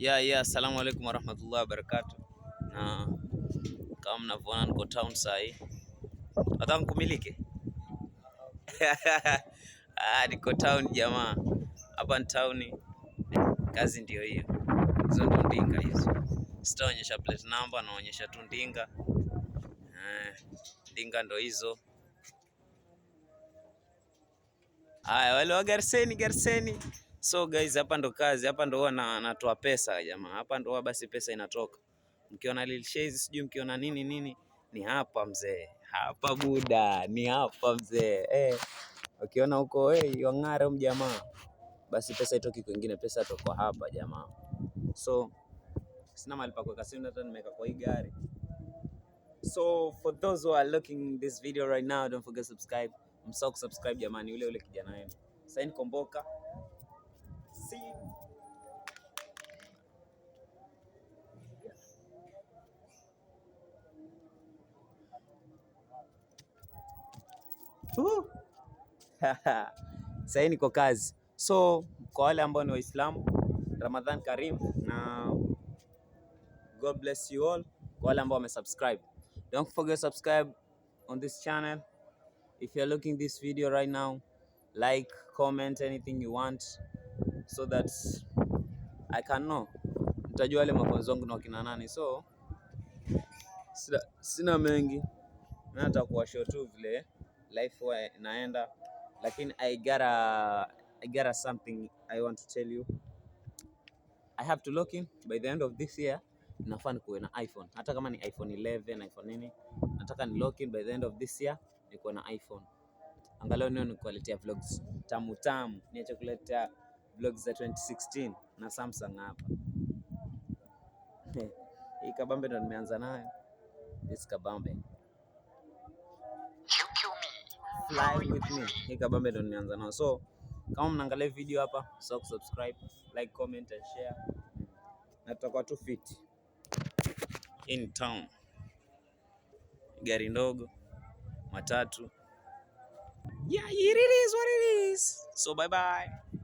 Yeah, assalamu alaikum warahmatullahi wabarakatuh. Na kama mnavyoona niko town saa hii. Nataka nkumilike. Ah, niko town jamaa. Hapa ni town. Kazi ndio hiyo. Hizo ndio ndinga hizo. Sitaonyesha plate number, naonyesha tu ndinga. Eh, ndinga ndo hizo. Haya, wale wa Garseni, Garseni. So guys, hapa ndo kazi, hapa ndo huwa natoa pesa jamaa. Hapa ndo huwa basi pesa inatoka. Mkiona Lil Shays, sijui mkiona nini nini, ni hapa mzee. Hapa buda, ni hapa mzee. Eh, ukiona huko hey, wang'ara mjamaa. Basi pesa itoki kwingine, pesa toka hapa jamaa. So sina mahali pa kuweka simu, hata nimeweka kwa hii gari. So for those who are looking this video right now, don't forget subscribe. Msahau kusubscribe jamani, ule ule kijana wenu. Saini Komboka. See you. Sasa niko kazi. So kwa wale ambao ni Waislamu, Ramadhan Karim na God bless you all. Kwa wale ambao wamesubscribe, don't forget subscribe on this channel. If you're looking this video right now, like, comment anything you want so that I can know. Nitajua wale mafunzo wangu na wakina nani. So sina mengi, mimi nataka kuwashow tu vile life huwa inaenda, lakini I gotta something I want to tell you. I have to lock in by the end of this year. Nafaa nikuwe na iPhone, hata kama ni iPhone 11, iPhone nini, nataka ni lock in by the end of this year nikuwe na iPhone, angalau niwe nikuwaletea vlogs tamu tamu, niache kuletea vlogs za 2016 na Samsung hapa. Hii kabambe ndo nimeanza nayo, this kabambe fly with me. Hii kabambe ndo nimeanza nayo. So kama mnaangalia video hapa, so subscribe, like, comment and share, na tutakuwa tu fit in town. Gari ndogo, matatu. Yeah, it is what it is. So bye bye.